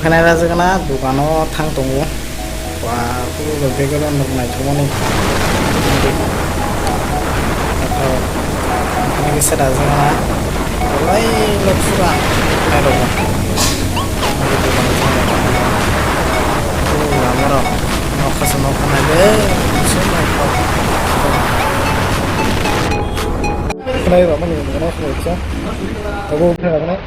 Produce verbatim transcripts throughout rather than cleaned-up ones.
Nai rajagana dukano thang tongo. Ba, kuru rok bego rok nuk naithokmani. Naithok. Nini kisa rajagana. Belai no pura nai rok. Nini dukano thang tongo. Kuru rok borok. Nokha se nokha nai de. Nai rok mani nai rok sa. Abo phra rok nai.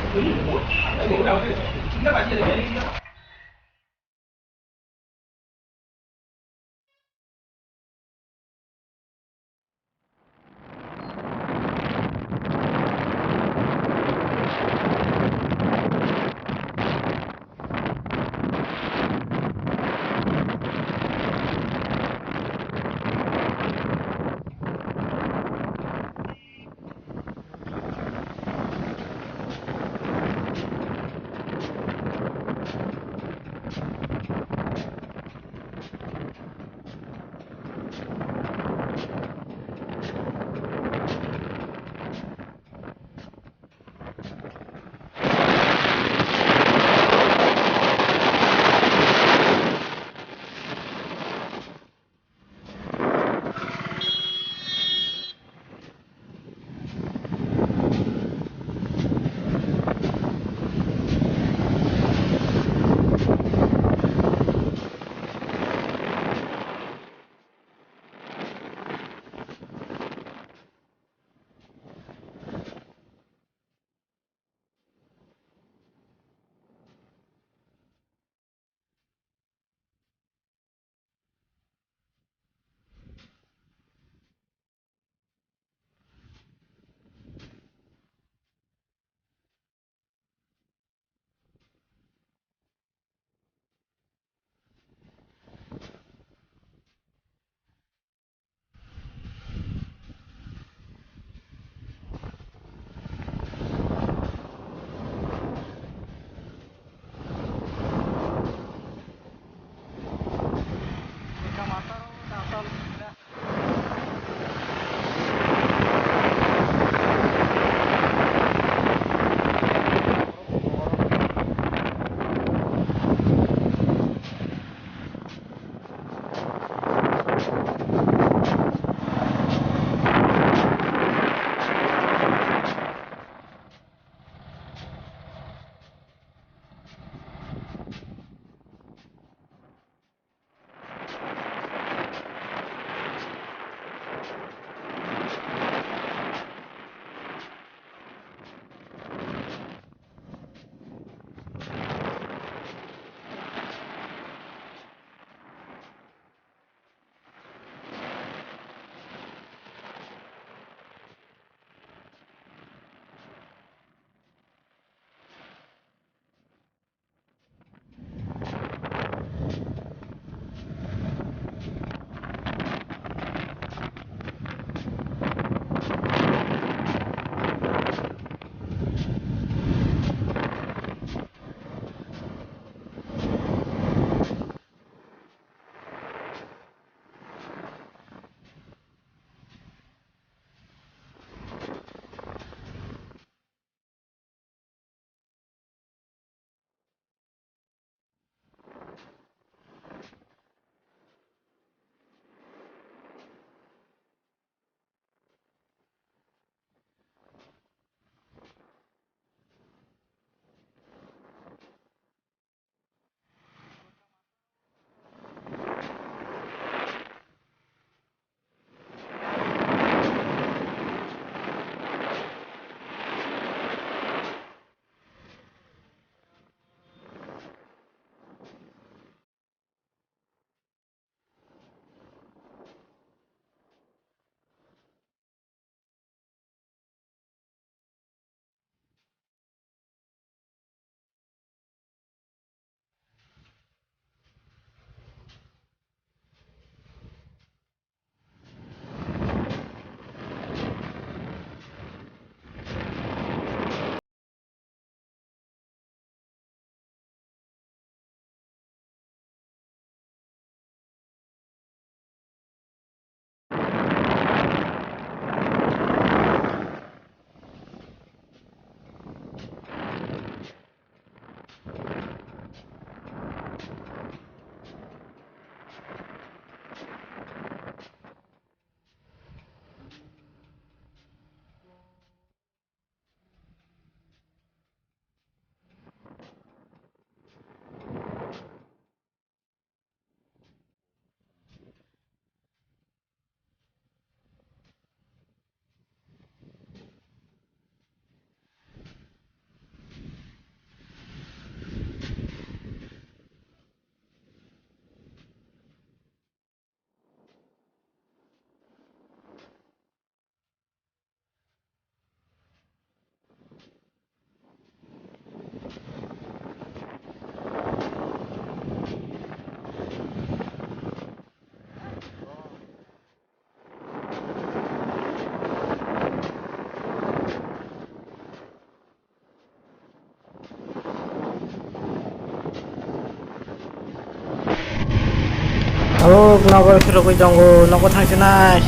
Tabuk nogo phirogwi tongo, nogo thangsinai.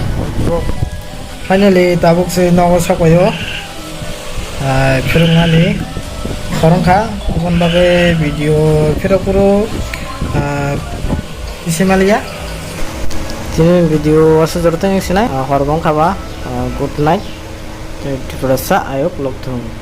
Finally, tabuk se nogo sokbaio. Ah, phiroknani khorang kha, aboni bagwi video phirok phuru, ah, isi maliya. Chini video aswk jora tei sinai, ah, hor bong kha ba, ah, good night. Tei Tripura sa ayok lok thung.